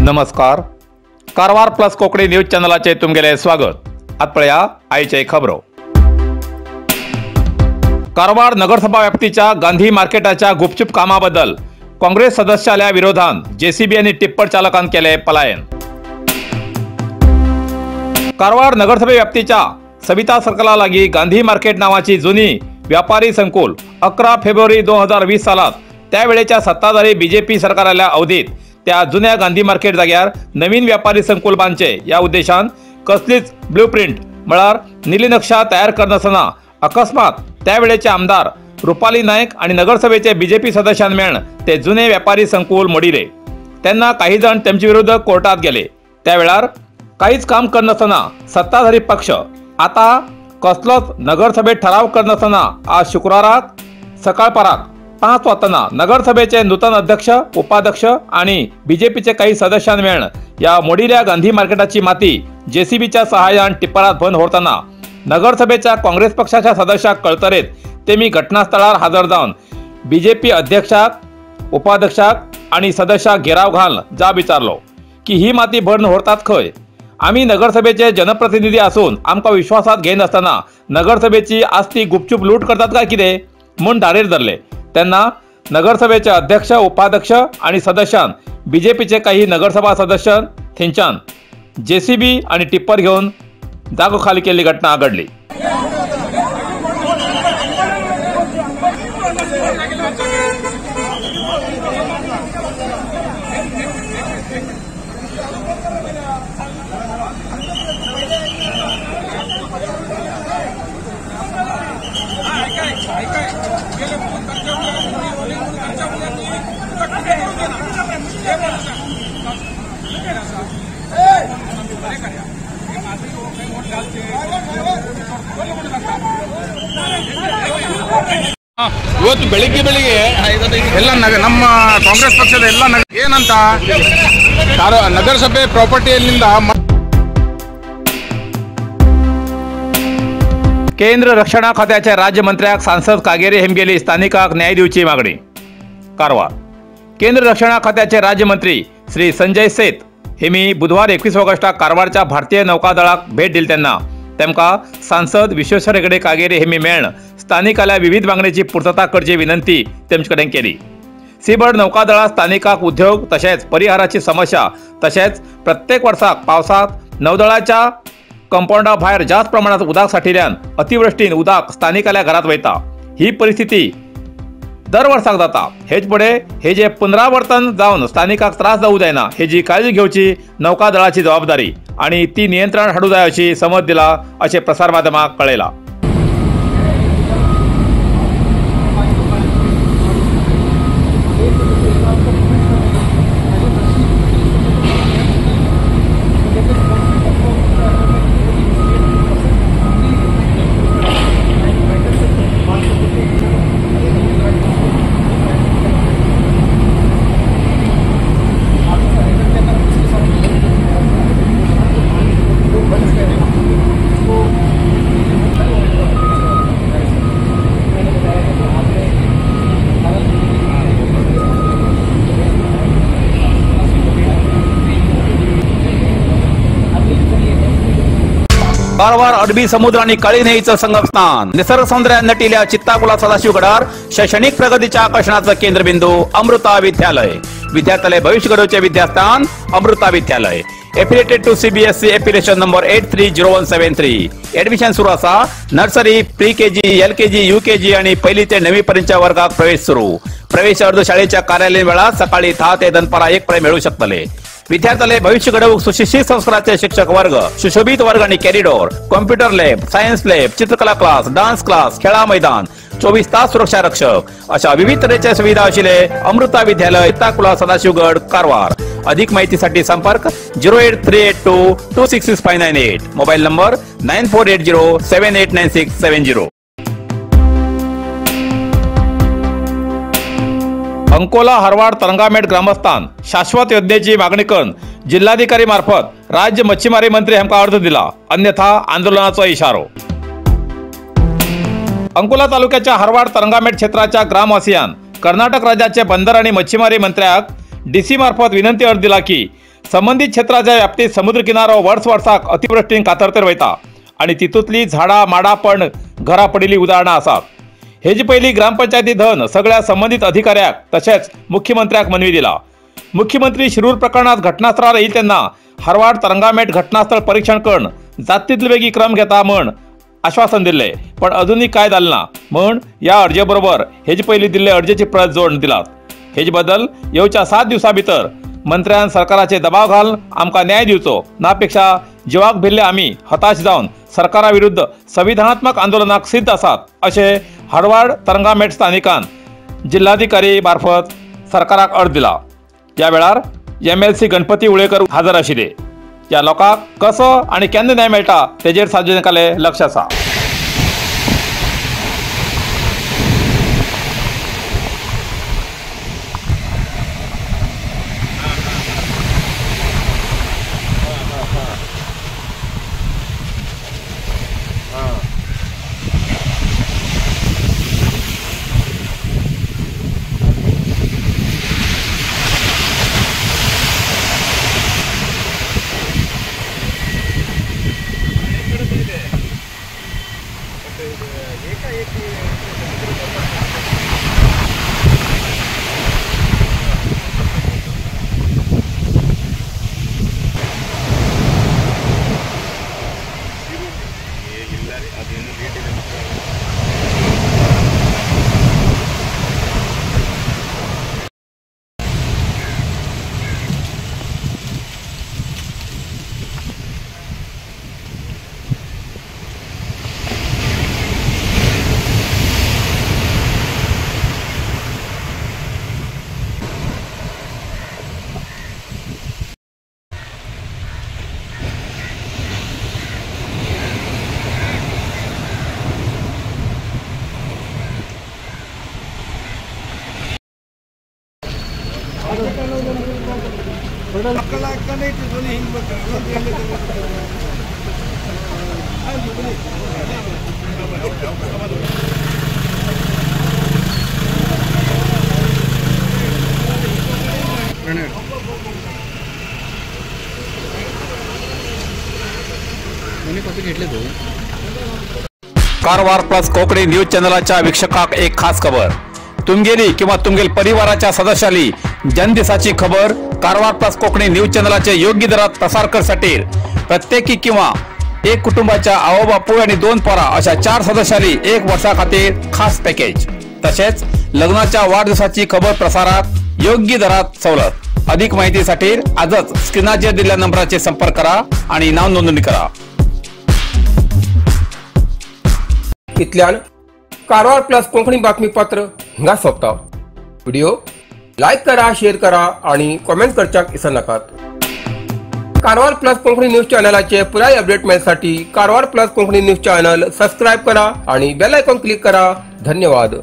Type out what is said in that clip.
नमस्कार, Karwar plus Konkani news चॅनलाचे तुमगेले स्वागत। आत पळया आयचे खबरो। कारवार नगरसभा व्याप्तीच्या गांधी मार्केटाच्या गुपचूप कामाबद्दल काँग्रेस सदस्याल्या विरोधान जेसीबी आणि टिप्पर चालकान केले पलायन। कारवार नगरसभे व्याप्तीच्या सविता सर्कला लागी गांधी मार्केट नावाची जुनी व्यापारी संकुल 11 फेब्रुवारी 2020 सालात त्यावेळेच्या सत्ताधारी बीजेपी सरकाराल्या अवधीत त्या जुन्या गांधी मार्केट जाग्यार नवीन व्यापारी संकुल बांधचे या उद्देशान कसलीच ब्लूप्रिंट म्हळ्यार निली नक्षा तयार करनासतना अकस्मात त्यावेळेचे आमदार रुपाली नायक आणि नगरसभेचे बीजेपी सदस्यां मेळून ते जुने व्यापारी संकुल मोडिले। तेन्ना काही जाण तेमचे विरुद्ध कोर्टात गेले। त्या वेळार काहीच काम करनासतना सत्ताधारी पक्ष आता कसलोच नगरसभेत ठराव करनासतना आज शुक्राराक सकाळपराक 5 वाजता नगरसभेचे नूतन अध्यक्ष, उपाध्यक्ष आणि बीजेपीचे काही सदस्यां मेळून या मोडिल्या गांधी मार्केटाची माती जेसीबीच्या सहाय्यान टिप्परात भरून व्हरतना नगरसभेच्या काँग्रेस पक्षाच्या सदस्याक कळतरेत तेमी घटनास्थळार हजर जावन बीजेपी अध्यक्षाक, उपाध्यक्षाक आणि सदस्याक घेराव घालून जाब विचारलो की ही माती भरून व्हरतात खंय? आमी नगरसभेचे जनप्रतिनिधी असून आमकां विश्वासात घेयनासतना नगरसभेची आस्ती गुपचूप लूट करतात काय कितें म्हूण धारेर धरले। तेन्ना नगरसभेचे अध्यक्ष, उपाध्यक्ष आणि सदस्यान बीजेपीचे काही नगरसभा सदस्य थंयच्यान जेसीबी आणि टिप्पर घेवन जागो खाली केल्ली घटना घडली। ಇವತ್ತು ಬೆಳಿಗ್ಗೆ ಬೆಳಿಗ್ಗೆ ಎಲ್ಲ ನಮ್ಮ ಕಾಂಗ್ರೆಸ್ ಪಕ್ಷದ ಎಲ್ಲ ಏನಂತ ನಗರಸಭೆ ಪ್ರಾಪರ್ಟಿಯಲ್ಲಿಂದ केंद्र रक्षणा खात्याच्या राज्यमंत्र्याक सांसद कागेरी हेमगेली स्थानिकाक न्याय दिवची मागणी। कारवार केंद्र रक्षणा खात्याचे राज्यमंत्री श्री संजय सेठ हेमी बुधवार 21 ऑगस्टाक कारवारच्या भारतीय नौकादळाक भेट दिली तेन्ना तेमकां सांसद विश्वेश्वर हेगडे कागेरी हेमी मेळून स्थानिकाल्या विविध मागणेची पूर्तता करची विनंती तेमचे कडेन केली। सीबर्ड नौकादळात स्थानिकाक उद्योग तशेंच परिहाराची समस्या तशेंच प्रत्येक वर्साक पावसात नौदळाच्या कंपाऊंडा भायर जास्त प्रमाणात उदक साठिल्ल्यान अतिवृष्टीन उदक स्थानिकाल्या घरात वयता। ही परिस्थिती दर वर्साक जाता। हेच फुडें हे जे पुनरावर्तन जावन स्थानिकाक त्रास जावूं जायना हेजी काळजी घेवची नौकादळाची जबाबदारी आणि ती नियंत्रण हाडूं जाय अशी समज दिला अशें प्रसार माध्यमाक कळयलां। कारवार अरबी समुद्र आणि काळी न्हंयेचं संगमस्थान निसर्ग सौंदर्यान नटिल्या चित्ताकुला सदाशिवगडार शैक्षणिक प्रगतीच्या आकर्षणाचं केंद्रबिंदू अमृता विद्यालय। विद्यार्थ्याले भविष्य घडोवचे विद्यास्थान Amrita Vidyalaya. Affiliated to CBSE affiliation number 830173। Admission सुरू आसा। Nursery, pre KG, LKG, UKG आणि पहिली ते 9वी पर्यंतच्या वर्गात प्रवेश सुरू। प्रवेश अर्ज शाळेच्या कार्यालयीन वेळात सकाळी 10 ते दनपारा 1 पर्यंत मिळू शकतले। विद्यार्थ्याले भविष्य घडवूक सुशिक्षित संस्काराचे शिक्षक वर्ग, सुशोभित वर्ग आणि corridor, computer lab, science lab, चित्रकला क्लास, डान्स क्लास, खेळा मैदान, 24 तास सुरक्षा रक्षक अशा विविध तऱ्हेच्या सुविधा आशिल्ले अमृता विद्यालय, चित्ताकुला, सदाशिवगड, कारवार। अधिक माहितीसाठी संपर्क 08382 266598, मोबाईल नंबर 9480 789670। अंकोला हरवाड तरंगामेट ग्रामस्थान शाश्वत योजनेची मागणी करून जिल्हाधिकारी मार्फत राज्य मच्छीमारी मंत्री हांकां अर्ज दिला, अन्यथा आंदोलनाचो इशारो। अंकोला तालुक्याच्या हरवाड तरंगामेट क्षेत्राच्या ग्रामवासियान कर्नाटक राज्याचे बंदर आणि मच्छीमारी मंत्र्याक डीसी मार्फत विनंती अर्ज दिला की संबंधित क्षेत्राच्या व्याप्तीत समुद्र किनारो वर्स वर्साक अतिवृष्टीन कातरतेर वयता आणि तितूंतली झाडां माडां पण घरां पडिल्ली उदाहरणां आसात। हेजे पयलीं ग्रामपंचायती धन सगळ्या संबंधित अधिकाऱ्याक तशेंच मुख्यमंत्र्याक मनवी दिला। मुख्यमंत्री शिरूर प्रकरणात घटनास्थळार येईल तेन्ना हरवाड तरंगामेट घटनास्थळ परीक्षण करून जात तितले बेगी क्रम घेता म्हण आश्वासन दिल्ले, पण अजूनही काय जालें ना म्हण ह्या अर्जे बरोबर हेजे पयलीं दिल्ले अर्जेची प्रत जोडून दिलात। हेजे बदल येवच्या 7 दिवसां भितर मंत्र्यान सरकाराचे दबाव घालून आमकां न्याय दिवचो नापेक्षा जिवाक भिल्ले आमी हताश जावन सरकारा विरुद्ध संविधानात्मक आंदोलनाक सिद्ध आसात अशें हरवाड तरंगामेट स्थानिकान जिल्हाधिकारी मार्फत सरकाराक अर्ज दिला। ह्या वेळार MLC Ganpati Ulekar हजर आशिल्ले। ह्या लोकांक कसो आनी केन्ना न्याय मेळटा तेजेर सार्वजनिकांले लक्ष आसा। कारवार प्लस कोकणी न्यूज चॅनलाच्या वीक्षकाक एक खास खबर। तुमगेली किंवा तुमगेल परिवाराच्या सदस्याली जन्मदिसाची खबर कारवार प्लस कोकणी न्यूज चॅनलाचे योग्य दरात प्रसार करसाठी प्रत्येकी किंवा एक कुटुंबाच्या आवो बापूय आणि 2 पोरा अशा 4 सदस्यांनी 1 वर्षा खातीर खास पॅकेज, तसेच लग्नाच्या वाढदिवसाची खबर प्रसारात योग्य दरात सवलत। अधिक माहितीसाठी आजच स्क्रीनाचेर दिलेल्या नंबराचे संपर्क करा आणि नाव नोंदणी करा। इतल्यान कारवार प्लस कोंकणी बातमीपत्र हिंगा सोंपता। व्हिडिओ लायक करा, शेअर करा आणि कॉमेंट करच्याक विसरनाकात। कारवार प्लस कोंकणी न्यूज चॅनलाचे पुराय update मेळसाठी Karwar plus Konkani news channel subscribe करा आणि बेल आयकॉन क्लिक करा। धन्यवाद।